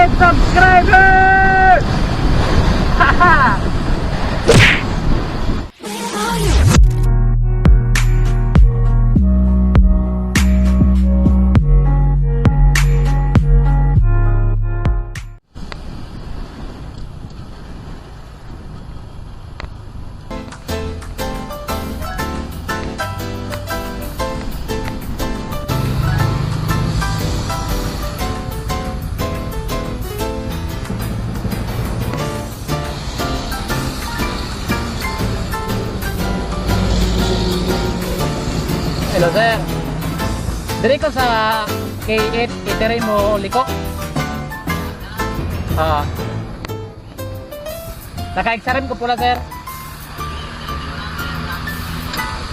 Wanted subscriber! Haha! Hello, sir. Diri ko sa K8 iteray mo liko. Ah. Naka-XRM ko pula, sir.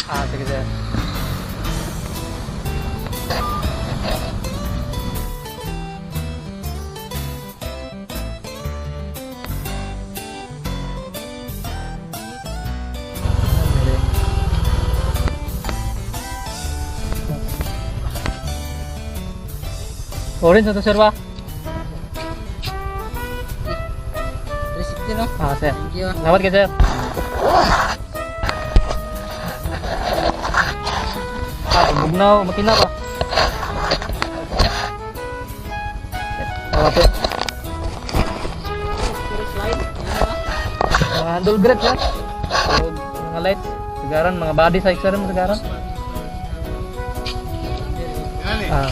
Ah, sige, sir. Orange na to, sir, ba? 360, no? Ah, sir. Thank you. Salamat kayo, sir. Ah, bugnaw, makina pa. Salamat po. Slide. Mga handle grip, sir. So, mga lights, sigaran, mga body sa XRM, sigaran. Ah.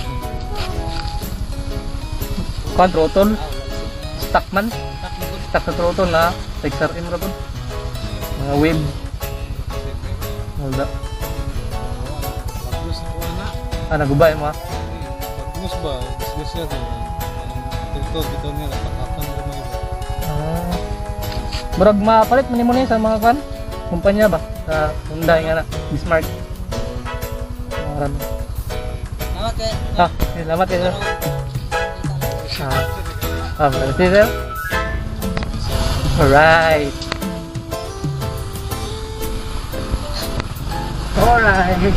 Kuan throttle, stock man. Stock sa throttle na sa XRM ra po. Mga wave. Wala. Bagos ko na. Ah, nagubay mo ah. Bagos ba? Bagos siya to. Ito, dito niya, napakatan ko na iba. Ah. Murag mapalit man nimo ni sa mga kan kumpanya ba sa Hyundai nga na Bismarck. Marami. Salamat eh. Ah, salamat kayo, sir. Ah, ah, maraming sir. Alright. Alright.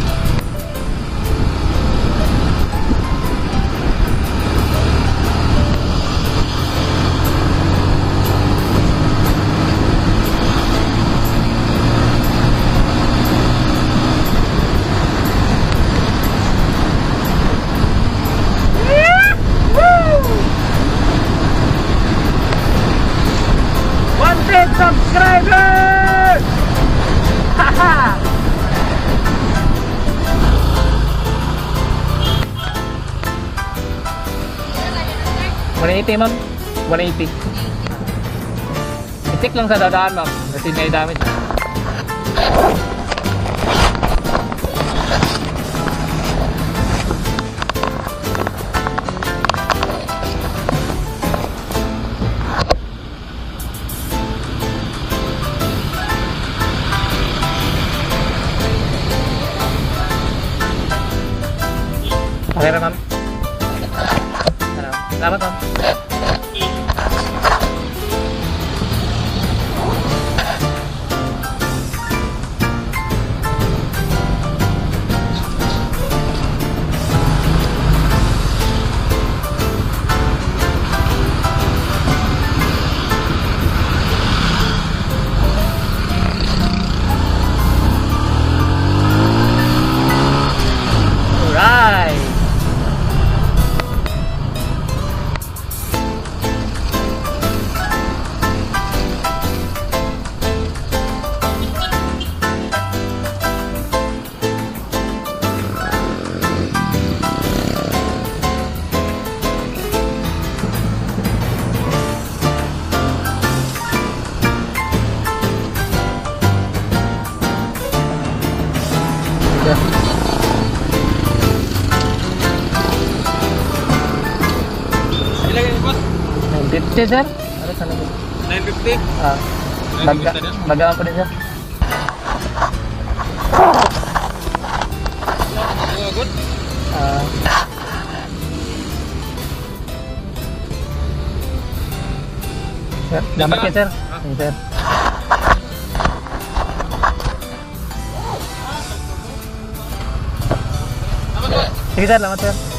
Wanted subscribers! Haha! 180, ma'am. 180. I-check lang sa dadaan, ma'am. Kasi may damage. Okay na, ma'am. Ano? Salamat, ma'am. Alright! Yeah. Ilan yun, boss? 950, sir? Ano sa nag- 950? Ah, baga, baga po din, sir. Good. Ah. Sir, dapat kayo, sir. Sige, sir. Sige, sir, salamat, sir.